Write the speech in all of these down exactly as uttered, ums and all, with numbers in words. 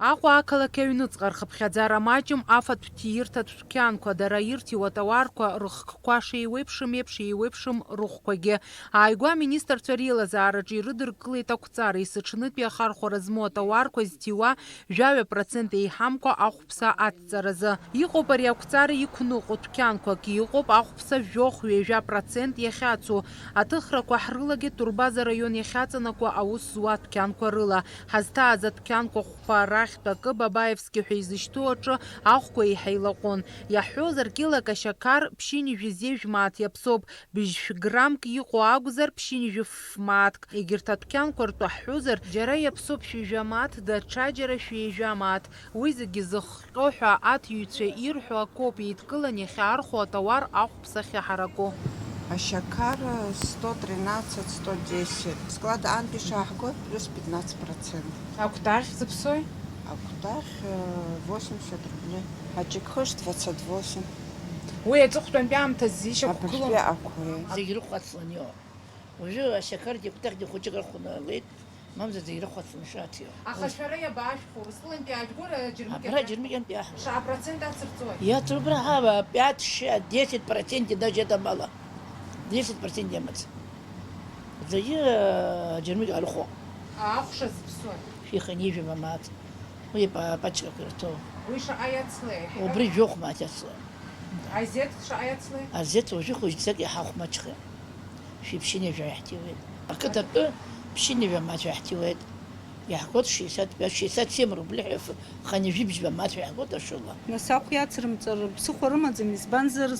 Аҟәа ақалақь аҩныҵҟа рхыԥхьаӡара маҷым афатә ҭиирҭатә дәқьанқәа, дара ирҭиуа атауарқәа рыхкқәа шеиуеиԥшым еиԥш еиуеиԥшым рыхәқәагьы. Ааигәа аминистрцәа реилазаараҿы ирыдыркылеит ақәҵара, есыҽнытәи ахархәара змоу атауарқәа зҭиуа жәаҩа процент еиҳамкәа ахәԥса аҭҵаразы. Иҟоуп ари ақәҵара иқәныҟәо дәқьанқәак, иҟоуп ахәԥса жәохә-ҩажәа процент иахьацу. Аҭыхрақәа ҳрылагеит Турбаза араион иахьаҵанакуа аус зуа адәқьанқәа рыла. Ҳазҭааз адәқьанқәа хәба рахьтә акы, Бабаевски ҳәа изышьҭоу аҿы ахәқәа еиҳа илаҟәын. Иаҳҳәозар, кьылак ашьақар ԥшьынҩажәи зежә мааҭ иаԥсоуп, быжьшә граммк иҟоу акәзар, ԥшьынҩажәи ф мааҭк. Егьырҭ адәқьанқәа ртәы ҳҳәозар, џьара иаԥсоуп шәи жәа мааҭ, даҽаџьара шәи жәа мааҭ. Уи зегьы зыхҟьо ҳәа аҭиҩцәа ирҳәо акоуп, еидкылан иахьаархәо атауар ахә ԥсахьа ҳараку. Ашьақар сто тринадцать, сто десять. Склад аантәи шаҳго, плюс пятнадцать процент. Акәтаӷь зыԥсои? Акәтаӷь, э, восемьдесят рублей. Аҷыкхыш двадцать восемь. Уи аҵыхәтәантәи аамҭазы ишьақәгылома? Абыржәтәи ақәа. Зегь рыхәацлан иоуп. Уажәы ашьақаргьы акәтаӷьгьы хәыҷык рыхәнагеит. Мамзар зегь рыхәацлан шаҭиуа. Аха шәара иабаашәхәо, Урыстәылантәи аажәгоура, џьармыкьа? Абра џьармыкьантәи аҳ. Шаҟа процент ацырҵои? Иаҭ убра ҳава, пять, шесть, десять процент даже это мало. Десять процент иамац. Зегьы, э, џьармыкьа арыхәо. Ахәша зыԥсуа? Шәихынижәи мамац. Уи па-, пачкақәа ирҭоу. Уи шаҟа иацлеи? Убри жәохә мааҭ иацлеи. Азеҭ шаҟа иацлеи? Азеҭ уажәы хәыҷӡак иаҳа хәмаҷхеит. Шәи ԥшьынҩажәа иаҳҭиуеит. Ақыҭатәы ԥшьынҩажәа мааҭ иаҳҭиуеит. Иаҳгоит шестьдесят пять, шестьдесят семь рубли ҳәа ф-, хынҩажәи бжьба мааҭ иаҳгоит ашоула. Нас ахә иацрымҵар ԥсыхәа рымаӡам, избанзар,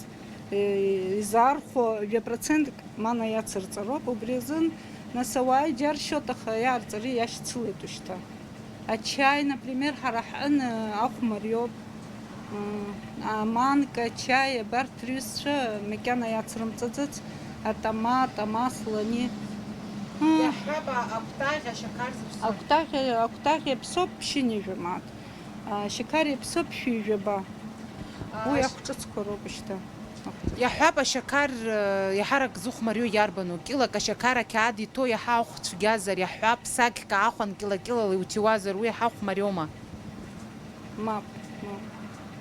э, изаархәо жәа процентк мана иацырҵароуп, убри азын, нас, ауаа иџьаршьоит, аха иаарҵари иашьцылеит ушьҭа. Ачаи, например, ҳара ҳҟны ахә мариоуп. М, аманка, ачаи, абарҭ рҩызцәа макьана иацрымҵаӡац, атама, атама, слани. М. Иаҳҳәап, а-, акәтаӷь ашьақар зыԥсоу. Акәтаӷь, акәтаӷь иаԥсоуп ԥшьынҩажәа мааҭ. А, ашьақар иаԥсоуп шәи жәаба. А, уи аш- ахә ҿыцқәа роуп шьҭа. Иаҳҳәап, ашьақар, э, иаҳарак зыхәмариоу иарбану? Кьылак ашьақар ақьаад иҭоу иаҳа ахә цәгьазар, иаҳҳәап, сакьк аахәан кьыла-кьылала иуҭиуазар, уи иаҳа хәмариоума? Мап, мап.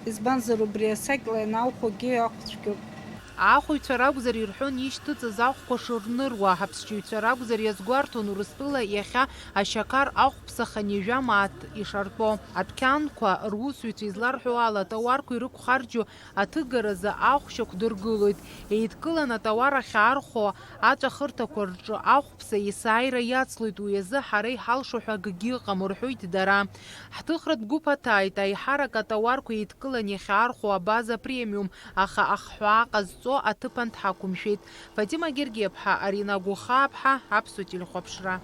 Избанзар, убри асакьла ианаухәогьы ахә цәгьоуп. Аахәаҩцәа ракәзар ирҳәон ишьҭыҵыз ахәқәа шырныруа, аԥсшьаҩцәа ракәзар иазгәарҭон Урыстәыла иахьа ашьақар ахәԥса хынҩажәа мааҭ ишартәо. Адәқьанқәа русзуҩцәа изларҳәо ала, атауарқәа ирықәхарџьу аҭыгаразы ахә шьақәдыргылоит. Еидкыланы атауар ахьаархәо аҵәахырҭақәа рҿы ахәԥса есааира иацлоит, уи азы ҳара иҳалшо ҳәа акгьы ыҟам, рҳәоит дара. Ҳҭыхратә гәыԥ аҭааит, аиҳарак атауарқәа еидкылан иахьаархәо абаза премиум, аха ахҳәаа ҟазҵо аҭыԥан дҳақәымшәеит. Фатима Гергиаԥҳа, Арина Гәыхааԥҳа, Аԥсуа телехәаԥшра.